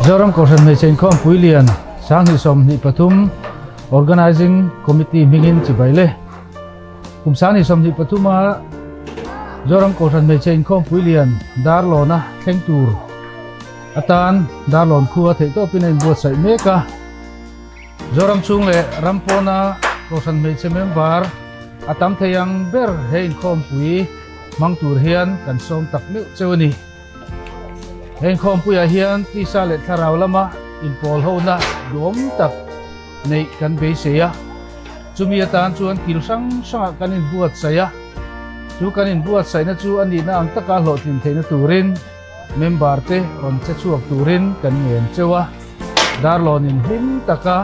Zoram Kohhran Hmeichhe Inkhawmpui Lian Sanghnih 23 Organising Committee hmingin chibai le. Kum Sanghnih 23 a Zoram Kohhran Hmeichhe Inkhawmpui Lian Darlawna thleng tur atan Darlawn khua theih tawpin a inbuatsaih mek a. Zoram chhung leh ram pawna Kohhran Hmeichhe member a tam thei ang ber he inkhawmpui hmang tur hian kan sawm tak meuh cheu a ni. He inkhawmpuiah hian tisa leh thlarau lama inpawl hona duhawm tak neih kan beisei a. Chumi atan chuan kil hrang hrangah kan inbuatsaih a. Chu kan inbuatsaihna chu a nihna ang taka hlawhtlin theihna turin member te rawn che chhuak turin kan ngen cheu a. Darlawnin hlim taka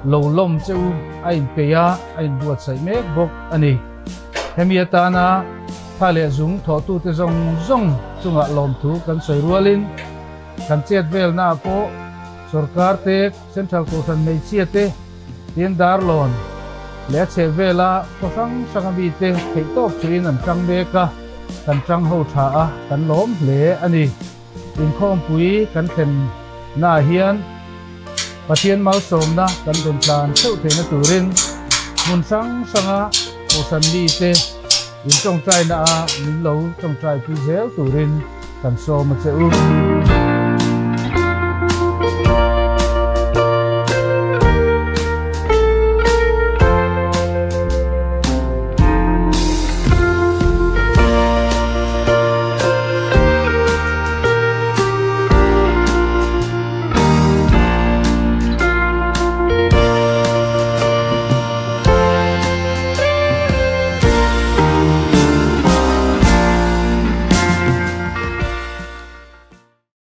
lo lawm che u a inpeih a, a inbuatsaih mek bawk a ni. Hemi atana Thla leh zung thawhtute zawng zawng chungah lawmthu kan sawi rualin kan chet velnaah pawh sorkar te, Central Kohhran hmeichhia te, tin Darlawn leh a chheh vela khaw hrang hranga mite theihtawp chuhin an tang mek a, kan tang ho tha a, kan lawm hle a ni. Inkhawmpui kan thlennaah hian Pathian malsawmna kan rawn tlan theuh theihna turin hmun hrang hranga Kohhran mite in tawngtaina a min lo tawngtaipui zel turin kan sawm a che u.